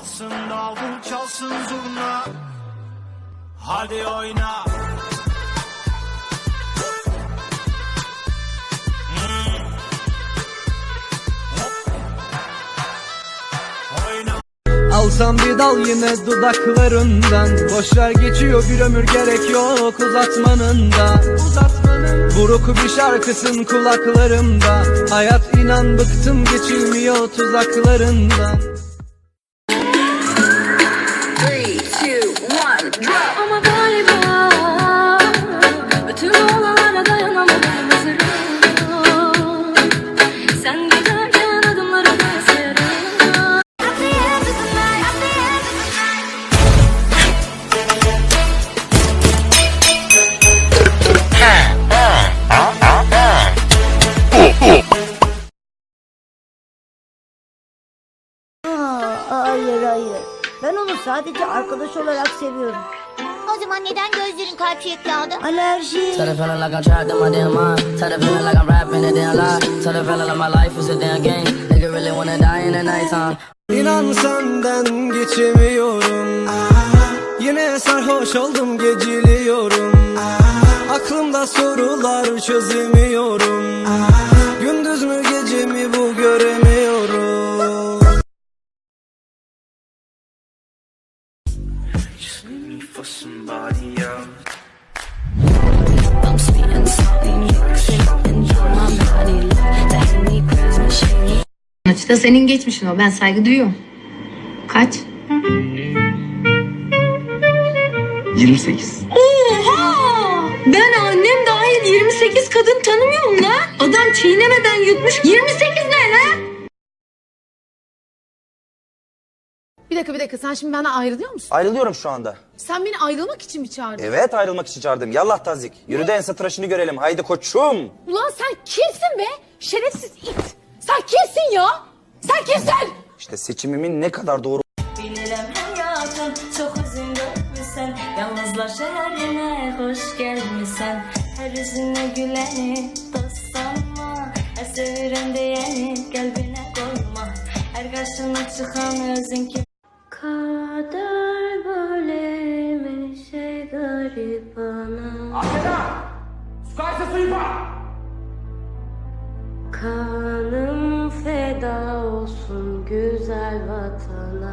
Çalsın davul çalsın zurna Hadi oyna Oyna Alsam bir dal yine dudaklarından Boşver geçiyor bir ömür gerek yok uzatmanın da Buruk bir şarkısın kulaklarımda Hayat inan bıktım geçilmiyor tuzaklarından Three, two, one, drop. Ama galiba bütün olanlara dayanamadım hazırım. Sen giderken adımlarımı sayarım. At the end of the night, at the end of the night. Aa, hayır hayır. Ben onu sadece arkadaş olarak seviyorum. O zaman neden gözlerin kalp şekli aldı? Alerji. Tell the feeling like I'm trapped in my damn mind. Tell the feeling like I'm rapping a damn lie. Tell the feeling like my life is a damn game. Nigga really wanna die in the nighttime. İnan senden geçemiyorum Yine sarhoş oldum geciliyorum Aklımda sorular çözemiyorum Gündüz mü gece mi bu göremiyorum Just leave me for somebody else Sonuçta senin geçmişin o. Ben saygı duyuyorum. Kaç? 28. Oha! Ben annem dahil 28 kadın tanımıyorum lan. Adam çiğnemeden yutmuş. 28 ne lan? Bir dakika bir dakika sen şimdi benden ayrılıyor musun? Ayrılıyorum şu anda. Sen beni ayrılmak için mi çağırdın? Evet ayrılmak için çağırdım. Yallah tazik. Yürü de ense tıraşını görelim. Haydi koçum. Ulan sen kimsin be? Şerefsiz it. Sen kimsin ya? Sen kimsin? İşte seçimimin ne kadar doğru Bilirəm həyatın çox uzun görmüsən Yalnızlar şəhərinə xoş gəlmisən Hər üzünə güləni dost sanma Hər sevirəm deyəni qəlbinə qoyma Hər qarşına çıxan özün kim Kader böyleymiş ey garip ana Kanım feda olsun güzel vatana.